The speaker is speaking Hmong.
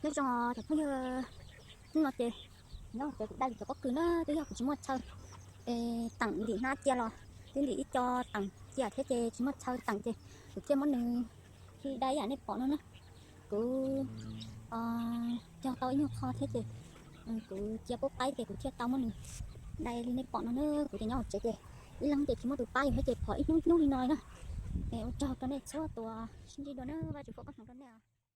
Nyob zoo cov phooj ywg, hnub no ces nyob hauv tsev kuv dai li cov pob kws na, twb yog kuv tsis muaj chaw es teem ntim hnab cia los twb ntim ib co teem cia thiab ces tsis muaj chaw teem ces kuv thiaj muab nws khi dai yam nej pom no na. Kuv cog tau ib nyuag qho thiab ces kuv cia pub qaib ces kuv thiaj tau muab nws dai li nej pom no na. Kuv ces nyob hauv tsev ces ib leeg ces tsis muaj tus pab yus thiab ces phom ib hnub hnub li no na. Es ua tsaug rau nej txhua tus sib ntsib dua na, Vajtswv foom koob hmoov rau nej.